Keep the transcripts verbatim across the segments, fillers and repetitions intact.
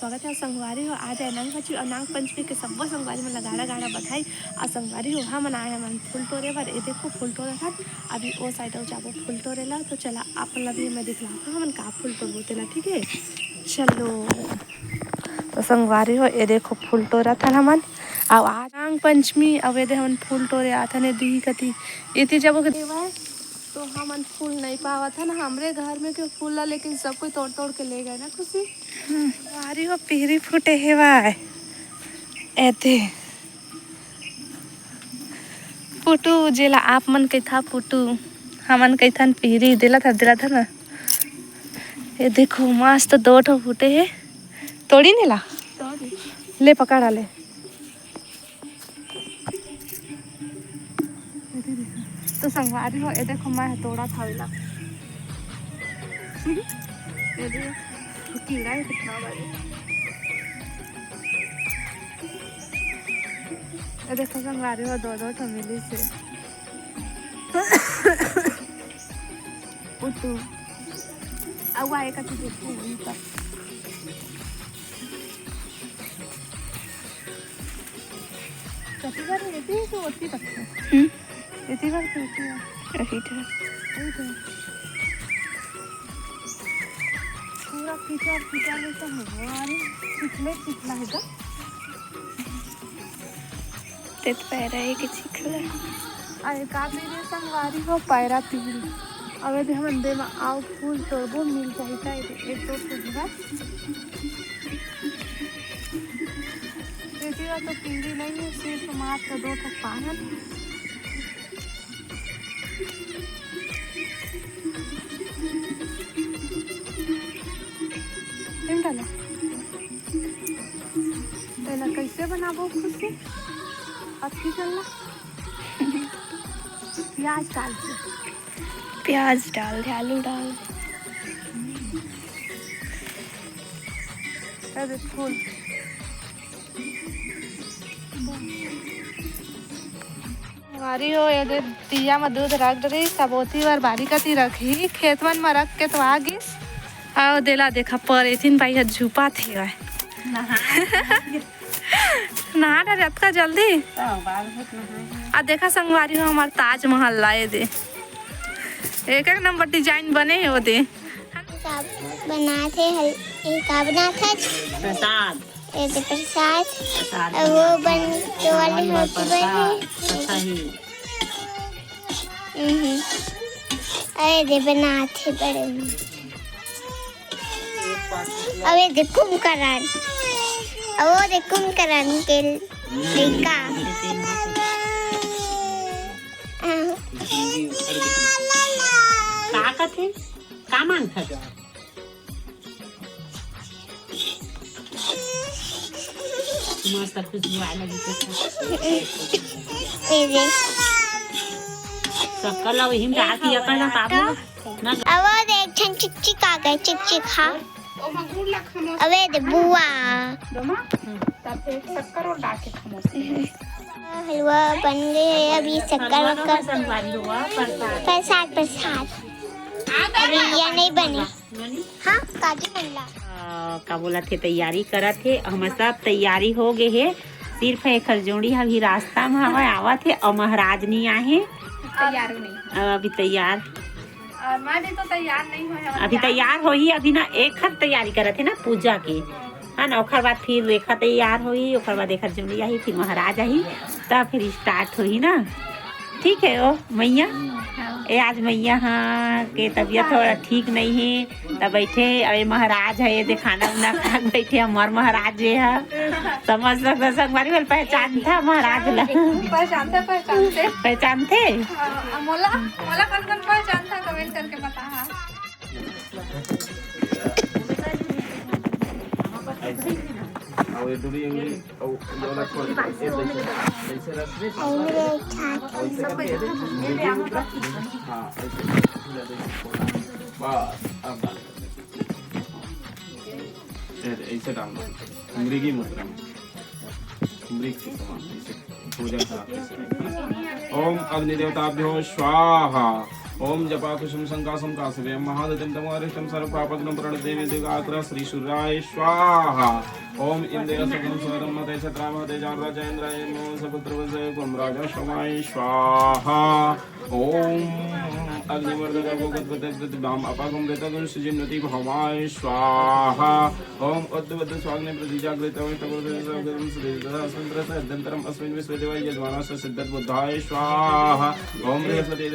स्वागत हे संगवारी हो, आज हे नाग पंचमी, अउ नाग पंचमी के सब्बो संगवारी मन ला गाड़ा गाड़ा बधाई। अउ संगवारी हो, हमन आए हमन फूल टोरे बर। ये देखो फूल टोरत हन, अभी ओ साइड अउ जाबो फूल टोरे ला। तो चला आप मन ला भी मैं दिखलाता हूँ हमन का फूल टोरबो तेला, ठीक है? चलो। तो संगवारी हो, ये देखो फूल टोरत हन हमन। अउ आज नाग पंचमी, अउ ये दे हमन फूल टोरे आथन ये दुही कती। एती जाबो के देवाय, तो हमन फूल नहीं पावत हन हमरे घर में के फूल ला, लेकिन सब कोई तोड़ तोड़ के ले गए ना खुशी। संगवारी हो, पिहरी फूटे हेवय। एते पुटू, जेला आप मन कहिथा पुटू, हमन कहिथन पिहरी। देला था, देला था ना। ये देखो, मस्त दो ठो फूटे हे। तोड़ी नेला? तोड़ी। ले, पकड़ा ले। तो संगवारी हो, ये देखो, मैं तोड़ा था ओला। ये देखो, कीड़ा है कितना बड़ा। ये देखो संगवारी हो, दो दो ठो मिली से। उतू। अउ आए का तुझे पूरी का। कति बार रहती है तो होती तक है। हम्म। इतनी बार तो होती है। अभी तो। अभी तो। पूरा कीचड़, कीचड़ में तो हमारे चिखले, चिखला है का? ते तो पैरा है कि चिखला? अरे का मेरे संगवारी हो, पैरा तीन। अब यदि हमन दे में आओ फूल तोड़बो, मिल जाही का? एक, एक दो फूल बा। एती ला तो कीड़ी नहीं है, सिर्फ मात्र दो ठो पान। निम डाला। तेला कैसे बनाबो खुशी? अतकी चलना। प्याज डाल दे। प्याज डाल दे, आलू डाल दे। अरे फूल। हमारी हो ये दे दिया म दूध रख डरी, सब ओती बर बारी कती रखी, खेत मन म रख के तो आ गिस। आओ देला देखा पर एथिन बाई ह झुपा थे। नहा। नहा डरे अतका जल्दी? तो बाल बहुत नहाए हैं। आ देखा संगवारी हो हमार ताजमहल लाए दे। एक एक नंबर डिजाइन बने हे ओदे। सब बनात हे, हल-, ये का बनात हे? प्रसाद। ये दे प्रसाद। प्रसाद अब वो बनात हे। बन के वाले हमन बर होती प्रसाद, बने। अच्छा ही। हम्म। अरे दे बनात हे बड़े में। अबे दे कुंभकर्ण, अब वो दे कुंभकर्ण के लइका। का कथे? का मांगथा जा? मस्त खुशबू आए लगी। ए दे। शक्कर ला वही में डाल दिया कर ना बाबू। ना। अब वो देख, ठन चिकचिक आ गए, चिकचिक, हाँ। अबे दे बुआ। हलवा बन गए है, अभी शक्कर वक्कर। प्रसाद, प्रसाद। अभी ये नहीं बने। हाँ, काजू मंडला। आ, का बोलत हे, तैयारी करत हे। हमर सब तैयारी हो गे हे, सिर्फ एखर जोड़ी अभी रास्ता म हवय, आवत हे, अउ महाराज नहीं आए हे। तैयार नहीं। अ, अभी तैयार। और मैं भी तो तैयार नहीं हुई हूँ। अभी तैयार होही, अभी ना एखर तैयारी करत हे ना पूजा के, है ना, ओखर बाद फिर रेखा तैयार होही, ओखर बाद एखर जोड़ी आही, फिर महाराज आही, तब फिर स्टार्ट होही ना। ठीक है ओ मैया। हाँ। ए, आज मैया हाँ के तबीयत थोड़ा ठीक नहीं है, तब बैठे हे। अउ ए महाराज है, ये दे खाना उना खा के बैठे, हमार महाराज ये है। समझ सकते संगवारी वाले पहचानथा महाराज ला। पहचानथे, पहचानथे। पहचानथे? हाँ, मोला, मोला कौन कौन पहचानथा, कमेंट करके बताहा। अउ ये दूरी अंगली, अउ ये वाला छोड़, ऐसे, ऐसे रख दे। अउ मेरे साथ। अउ ऐसे करके, हाँ, ऐसे, ऐसे, ऐसे, ऐसे, बस, अब डाल। ऐसे, ऐसे डाल दो। मृगी मुद्रा में। मृग के समान, ऐसे। पूजा का ऐसे। ओम अग्नि देवताभ्यो स्वाहा। ओम जपाकुसुम संकासम कासवे महादतिम तमोरिष्टम सर्वपापघ्नं प्रणते वेदिकाग्रह श्री सूर्याय स्वाहा। ओम इंद्रिय सगम स्वरम मते छत्राय मते जान राजेंद्राय मम सपुत्र वसे कुम राजा शमाय स्वाहा। ओम अग्निवर्धक गोगत पतक प्रतिभाम अपाकुम बेतक सुजिन्नति भवाय स्वाहा। ओम उद्ध बुद्ध स्वाग्नि प्रति जागृत ओम तमोदय स्वागतम श्री तथा अस्मिन प्रसन्न अद्यंतरम अस्मिन विश्वदेवाय यजमानस्य सिद्धत बुद्धाय स्वाहा। ओम बृहस्पति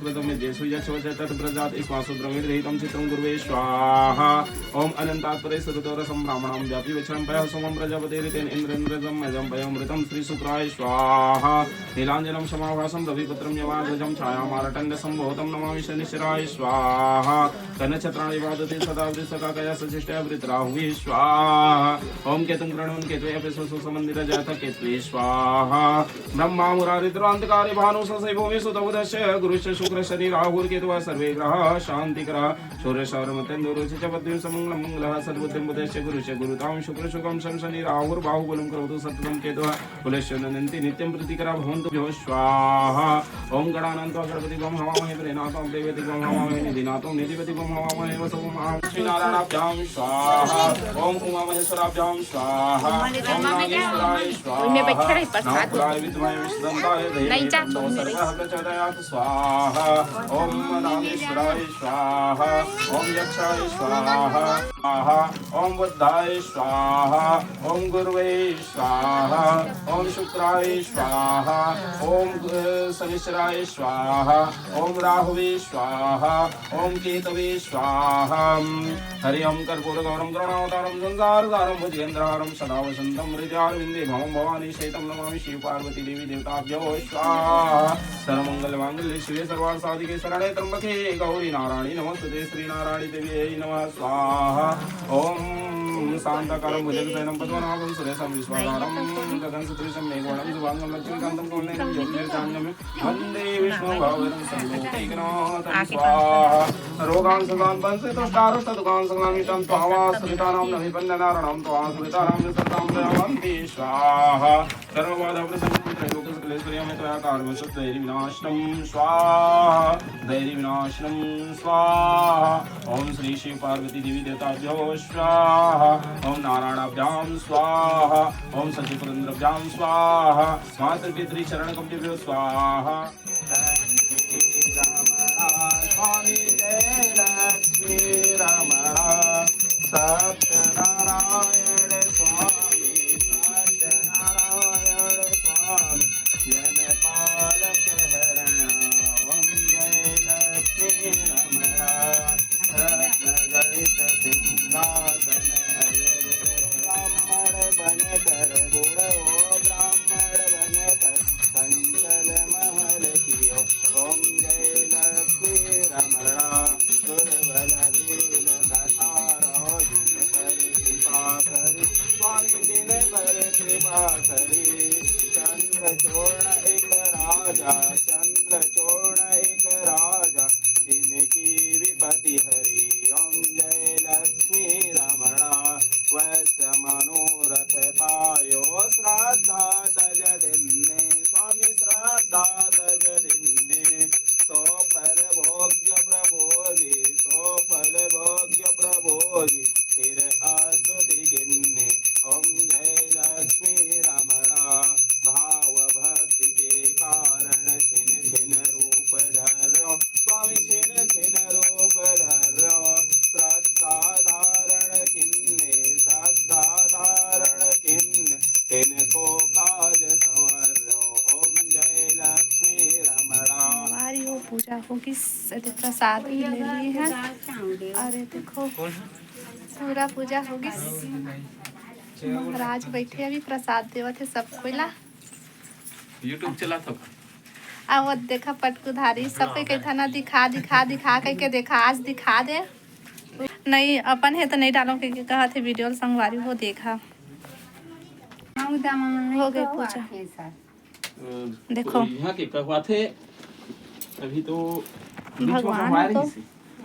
प्रथम देशु यक्षवच तत् प्रजात इक्वासु द्रविण रहितम चित्रम गुरुवे स्वाहा। ओम अनंतात परे सुरतोरसम ब्राह्मणम व्यापी वक्षणम पयः सोमम प्रजापति ऋतेन इंद्रेंद्रजम मजम पयमृतम श्री शुक्राय स्वाहा। नीलांजनम समाभासम रविपुत्रम यमाग्रजम छायामारटंड संभूतम नमामि शनिश्चराय स्वाहा। कर्णछत्राणि वादते सदा वृषकाकया सचिष्टया वृतराहुवे स्वाहा। ओम केतुं गृह्णोन केतवे अपि सुसुसमन्दिर जातक केतवे स्वाहा। ब्रह्मा मुरारिद्रांतकारे भानु ससै भूमि सुतबुधस्य गुरुश्च शुक्र शनि राहुर्केतवः सर्वे ग्रहाः शांतिकराः सूर्य सौर मतेन्दु रुचि च पृथ्वी समंगल मंगलः सद्बुद्धिं बुधस्य गुरुश्च गुरुतां शुक्र शुकं शं शनि राहुर्बाहुबलं करोतु सततं केतवः कुलस्य नंदन्ति नित्यं प्रीतिकरा भवन्तु भ्यो स्वाहा। ओम गणानां त्वा गणपति बम हवामहे प्रेणात्मा देवति बम हवामहे निधिनाथं निधिपति बम हवामहे वसवो महालक्ष्मी नारायणाभ्याम स्वाहा। ओम उमा महेश्वराभ्याम स्वाहा। ओम नागेश्वराय स्वाहा। उनमें बैठे रही प्रसाद। नागपुराय विद्महे विष्णुदंताय धीमहि नहीं जा, तन्नो उनमें रही। सर्वः प्रचोदयात् स्वाहा। ओम नागेश्वराय स्वाहा। ओम यक्षाय स्वाहा। स्वाहा। ओम बुद्धाय स्वाहा। ओम गुरुवे स्वाहा। ओम शुक्राय स्वाहा। ओम अ, शनिश्चराय स्वाहा। ओम राहुवे स्वाहा। ओम केतवे स्वाहा। हरि ओम कर्पूर गौरम करुणावतारम संसार सारम भुजगेंद्रहारम सदा वसंतम हृदयारविंदे भवम भवानी सहितम नमामि शिव पार्वती देवी देवताभ्यो स्वाहा। सर्वमंगल मांगल्ये शिवे सर्वार्थ साधिके शरणे त्र्यंबके गौरी नारायणी नमोस्तुते श्री नारायणी देवी नमः स्वाहा। ओम शांताकारं भुजगशयनं पद्मनाभं सुरेशं विश्वाधारं गगनसदृशं मेघवर्णं शुभांगं लक्ष्मीकांतं कमलनयनं योगिभिर्ध्यानगम्यं वंदे विष्णु भवरं सर्वलोकैकनाथं स्वाहा। रोगान सदान पंसे तुष्टारुष्ट दुखान सदान विषम त्वावा सुरितानां नभिपन्न नारायणं त्वा सुरितानां विसरतां दयावंती स्वाहा। सर्वबाधा प्रसन्न त्रैलोक सकलेश्वरी हमें त्वया कार्व सत्वैरी विनाशनम स्वाहा। दैरी विनाशनम स्वाहा। ओम श्री शिव पार्वती देवी देवताभ्यो स्वाहा। ओम नारायणाभ्याम स्वाहा। ओम सचिपुरेंद्रभ्याम स्वाहा। मातृ पितृ चरण कमलेभ्यो स्वाहा। स्वामी जय लक्ष्मी रमण सत्यनारायण स्वामी सत्यनारायण स्वामी जन पालक हरण। ओम जय लक्ष्मी रमण रत्न जड़ित सिंहासन अजर ब्राह्मण बन कर गुण हो ब्राह्मण बन कर संचल महल कियो। ओम जय लक्ष्मी रमण दुर्बल भील कथा रहो जिन पर कृपा करी स्वामी जिन पर कृपा करी। चंद्र चूर्ण एक राजा चंद्र चूर्ण एक राजा जिनकी विपति हरी। ओम जय लक्ष्मी रमण वत्स मनोरथ पायो श्रद्धा तज दिन्ने स्वामी श्रद्धा तज दिन्ने सो फल भोग्य प्रभो जी सो फल भोग्य प्रभो जी फिर स्तुति किन्ने। ओम जय लक्ष्मी रमण भाव भक्ति के कारण छिन छिन रूप धर्यो स्वामी छिन छिन रूप धर्यो श्रद्धा धारण किन्ने श्रद्धा धारण किन्ने तिनको काज संवर्यो। ओम जय लक्ष्मी रमण। हमारी वो पूजा होगी, अरे प्रसाद भी ले लिए हैं। अरे देखो पूरा पूजा होगी। महाराज बैठे अभी प्रसाद देवत हे सब कोई ला। YouTube चला था। अब वो देखा पटकुधारी सबके कहता ना दिखा दिखा दिखा कह के देखा आज दिखा दे। नहीं अपन है तो नहीं डालो कह के कहा थे वीडियो संगवारी वो देखा। हो गई पूजा। देखो। यहाँ के कहवाथे अभी तो भगवान को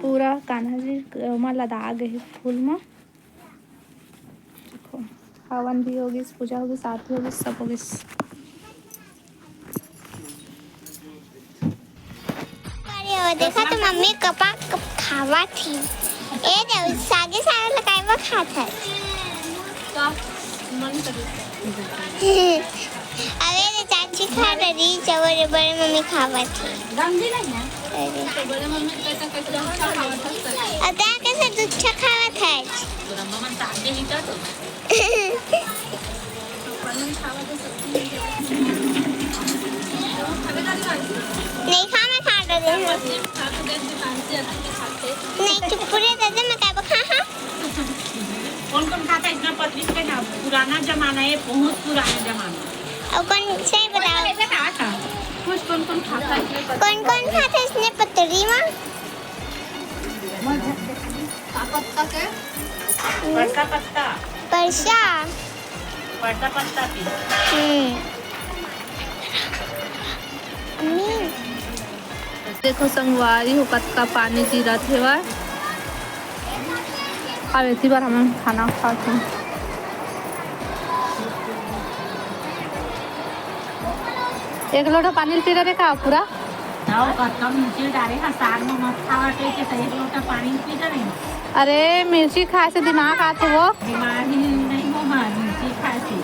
पूरा कान्हा जी ओमा लदा गए फूल में। देखो, हवन भी होगिस, पूजा होगिस, आरती होगिस, सब होगिस। देखा तो मम्मी कपा कप खावत हे। ए दे, सागे साग लगाए बर खात हे। अबे रे चाची खा डरी, जब रे बड़े मम्मी खावत हे। अरे। अउ तैं कइसे दुच्छा खावत हे? नहीं खा, मैं खा डरे हँव। नहीं, चुप रे दादा, मैं काय बर खाहूँ? कौन कौन खाता है इतना पतली से ना? पुराना जमाना है, बहुत पुराना जमाना। अउ कौन, सही बताओ। कौन कौन खाता है इसमें पतली? कौन कौन खाता है इसमें पतली माँ? पत्ता के? परसा पत्ता। परसा। परसा पत्ता के। हम्म। अम्मी। देखो संगवारी हो, कतका पानी गिरत हेवय। अब एती बर हमन खाना खात हन। एक लोटा पानी पी डरे का पूरा? अउ कतका मिर्ची डारे हा, साग में मत खावा कहिके, त एक लोटा पानी पी डरे। अरे, मिर्ची खाए से दिमाग आथे वो। दिमाग ही नहीं हो, हाँ, मिर्ची खाए से।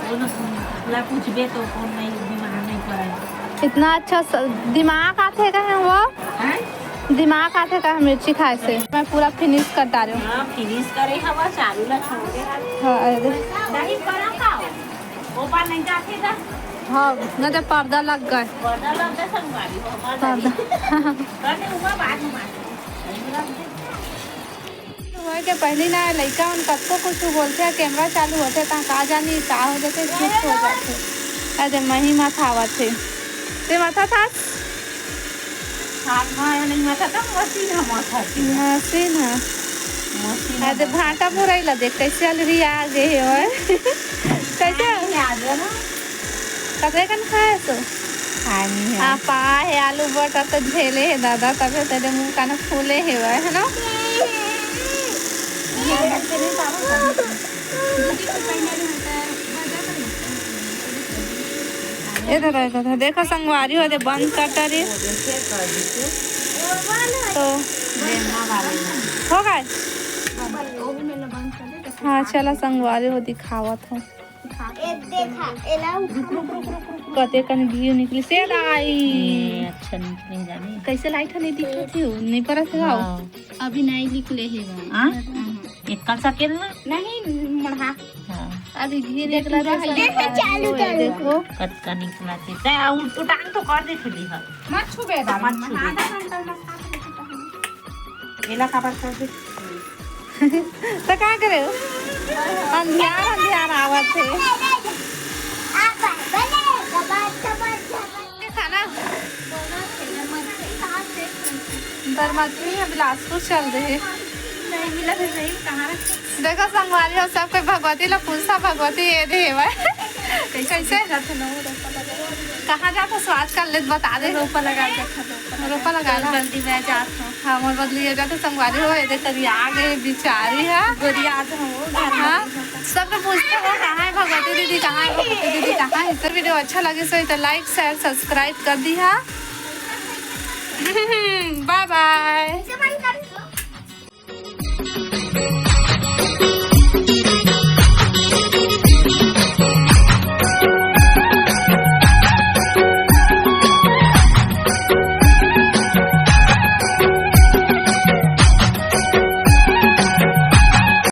वो न, ला पूछबे तो कौन नहीं, दिमाग नहीं पड़े। इतना अच्छा स-, दिमाग आथे कहे वो? हैं? दिमाग आथे कहे मिर्ची खाए से? मैं पूरा finish कर डारे हँव। हाँ, finish करे हवा, चालू ला छोड़ दे। हाँ, अरे। दही बड़ा खाओ। वो पार नहीं जाथे गा। हाँ, नहीं तो पर्दा लग गे। पर्दा लग गे संगवारी, वो हमार पर्दा। दही। कर दे, हुआ बाद में मार। होय के पहिली ना लइका मन कतको कुछु बोलथे, camera चालू होथे, तहाँ का जानी का हो जाथे, चुप हो जाथे। अरे मही मथावत हे। तैं मथाथस? हाथ में नहीं मथाथस, मशीन ह मथाथे। मशीन ह। मशीन ह अरे मथाथे। भाटा पुरई ला देख, कइसे अलरिया गे हे ओए। कइसे? पानी आ गया ना। कतरे कन खाए तो? खाए नहीं है। आ, पा हे, आलू बटर तो झेले हे दादा, तभे तेरे मुंह काना फूले हे वह, है ना? ये तो रहता था। देखो संगवारी हो, दे बंद कर डारी। तो हो गए। हाँ, चला संगवारी हो, दिखावत हो। ए, देखा, एला उठा। कते कन घी निकली से लाई। ए, अच्छा निकले जाने। कैसे लाइट नहीं दिखत हे, नहीं परत हे। हाँ। अभी नहीं निकले हे वो। हाँ? हाँ। एक कल सकेल ना? नहीं, मढ़ा। हाँ। अभी घी निकला था, देख, चालू, चालू। देखो। कतका निकला थे। ते उल्टू टांग तो कर दे थी, हाँ। मत छुबे, मत छुबे। आधा घंटा में खा लेते हैं। एला काबर कर दे। तो का करे? अंधियार, अंधियार आवत हे। खाना? दरमतरी में बिलासपुर चल रहे। नहीं मिला तो सही, कहाँ रखे? देखो संगवारी हो, सब कोई भगवती ला पूछता, भगवती ये दे भाई। कैसे? कैसे? कहाँ जाता सो आजकल ले बता दे। रोपा लगा जाता। रोपा लगा ला। जल्दी मैं जात हूँ। हाँ, मोर बदली हो जाते संगवारी हो, एदे करी आ गए बिचारी है। गोरियात हूँ, घर में हाँ, सबके पूछते हो, "कहाँ है भगवती दीदी, कहाँ है भगवती दीदी, कहाँ है?" तो video अच्छा लगे सो तो like, share, subscribe कर दी हा। Bye bye।